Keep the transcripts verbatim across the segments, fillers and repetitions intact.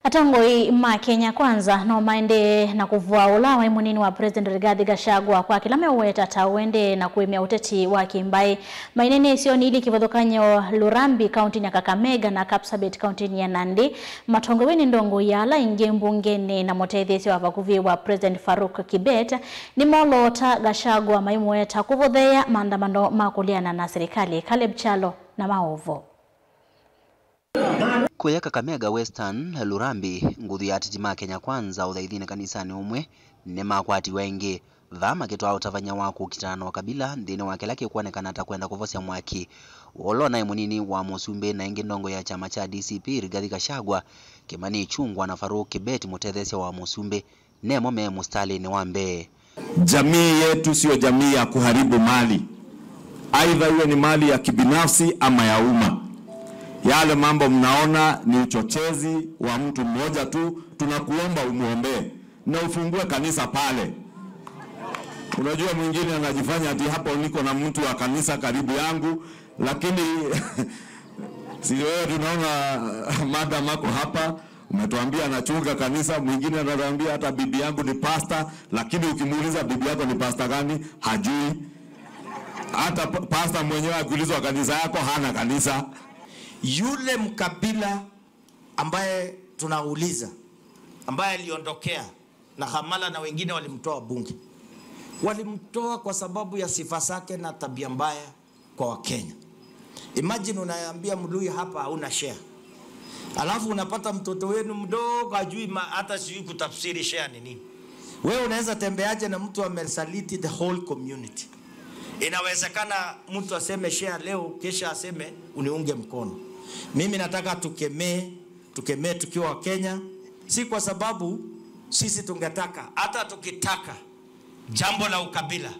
Atongoi ma Kenya Kwanza no maendee na kũvũa ũla waĩ mũnini wa President Rigathi Gachagua kwa kĩla meũweta ta ũendee na kũĩmya ũteti wa kĩmbaĩ. Maineena isionĩ ilĩ kĩvathũkany'o Lurambi kauntinĩ ya Kakamega na Kapsabet kauntinĩ ya Nandi, matongoew'e nĩ ndongoi ya ala aingĩ mbungenĩ na mũtetheesya wa vakuvĩ wa President Faruk Kibet, nĩmoloota Gachagua maimũweta kũvotheea maandamano ma kũleana na silikalĩ. Caleb Kyalo na maũvoo. Kũya Kakamega Western, Lurambi, nguthu ya ateti ma Kenya Kwanza ũthaithinĩ kanisanĩ ũmwe nĩmakwatiwe ĩngĩ, vaa makĩtwaa ũtavany'a wa kũkitana na ũkabila nthĩnĩ wa kĩla kĩkwonekana ta kwenda kũvosya mwaki. Ũla ũnaĩ mũnini wa mũsumbĩ na ĩngĩ ndongoi ya kyama kya D C P, Rigathi Gachagua, Kimani Ichung'wah na Farouk Kibet, mũtetheesya wa mũsumbĩ, nemo me mũsitalĩnĩ wa mbee. Jamii yetu sio jamii ya kuharibu mali, aidha iwe ni mali ya kibinafsi ama ya umma. Yale mambo mnaona ni uchochezi wa mtu mmoja tu, tunakuomba umwombee na ufungue kanisa pale. Unajua, mwingine anajifanya ati hapo niko na mtu wa kanisa karibu yangu, lakini si wewe, tunaona madam ako hapa, umetuambia anachunga kanisa, mwingine anatuambia hata bibi yangu ni pastor, lakini ukimuuliza bibi yako ni pastor gani, hajui. Hata pa-, pastor mwenyewe akiulizwa kanisa yako, hana kanisa. Yule mkabila ambaye tunauliza, ambaye aliondokea na Hamala na wengine walimtoa bunge, walimtoa kwa sababu ya sifa zake na tabia mbaya kwa Wakenya. Imagine unaambia Mluhya hapa hauna share. Alafu unapata mtoto wenu mdogo hajui ma-, hata sijui kutafsiri share ni nini. Wewe unaweza tembeaje na mtu amesaliti the whole community? Inawezekana mtu aseme share leo, kesha aseme uniunge mkono. Mimi nataka tukemee, tukemee tukiwa Wakenya, si kwa sababu sisi tungetaka, hata tukitaka, jambo la ukabila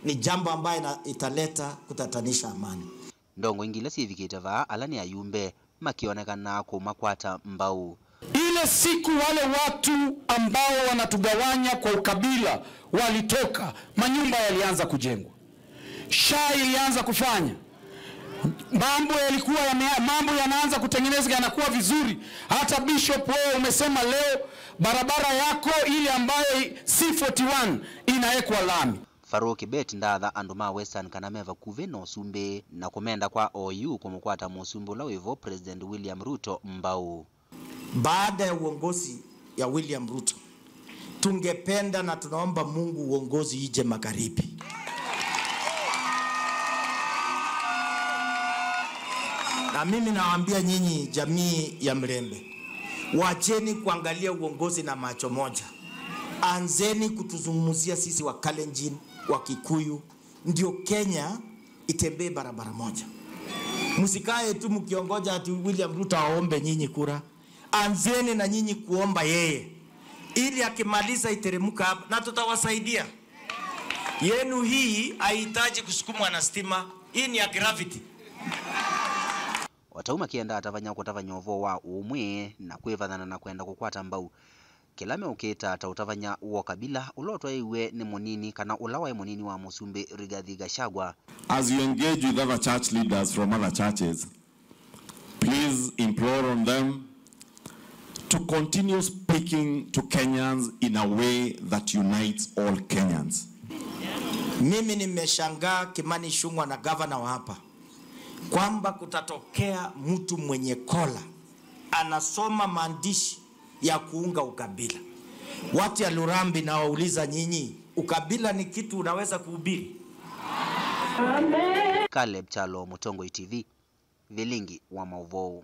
ni jambo ambayo ina-, italeta kutatanisha amani. Ndongoi ingĩ ila syĩvikĩte vaa, ala nĩ ayumbe, makĩonekana kũmakwata mbau. Ile siku wale watu ambao wanatugawanya kwa ukabila walitoka, manyumba yalianza kujengwa. SHA ilianza kufanya. Mambo yalikuwa yame-, mambo yanaanza kutengenezeka, yanakuwa vizuri. Hata Bishop, wewe umesema leo barabara yako ile ambayo C forty-one inawekwa lami. Farouk Kibet ndaatha andũ ma Western kana me vakuvĩ na ũsumbĩ na kũmenda kwa oyu kũmũkwata mũsumbĩ ũla wĩvo, President William Ruto, mbau. Baada ya uongozi ya William Ruto, tungependa na tunaomba Mungu uongozi ije magharibi. Na mimi nawaambia nyinyi jamii ya Mlembe, wacheni kuangalia uongozi na macho moja. Anzeni kutuzungumzia sisi wa Kalenjin, wa Kikuyu, ndio Kenya itembee barabara moja. Msikae tu mkiongoja ati William Ruto aombe nyinyi kura. Anzeni na nyinyi kuomba yeye, ili akimaliza iteremuka hapa, na tutawasaidia. Yenu hii haihitaji kusukumwa na stima. Hii ni ya gravity. O ta ũu makĩenda atavany'a kũtavany'a ũvoo wa ũũmwe na kwĩvathana na kwenda kũkwata mbau kĩla meũkĩta ta ũtavany'a wa ũkabila ũla ũtwaĩiw'e nĩ mũnini kana ũla waĩ mũnini wa mũsumbĩ Rigathi Gachagua. As you engage with other church leaders from other churches, please implore on them to continue speaking to Kenyans in a way that unites all Kenyans. Mimi nimeshangaa Kimani Ichung'wah na gavana wa hapa kwamba kutatokea mtu mwenye kola anasoma maandishi ya kuunga ukabila. Watu ya Lurambi, nawauliza nyinyi, ukabila ni kitu unaweza kuhubiri? Caleb Kyalo, Mũtongoi T V, vilingi wa maũvoo.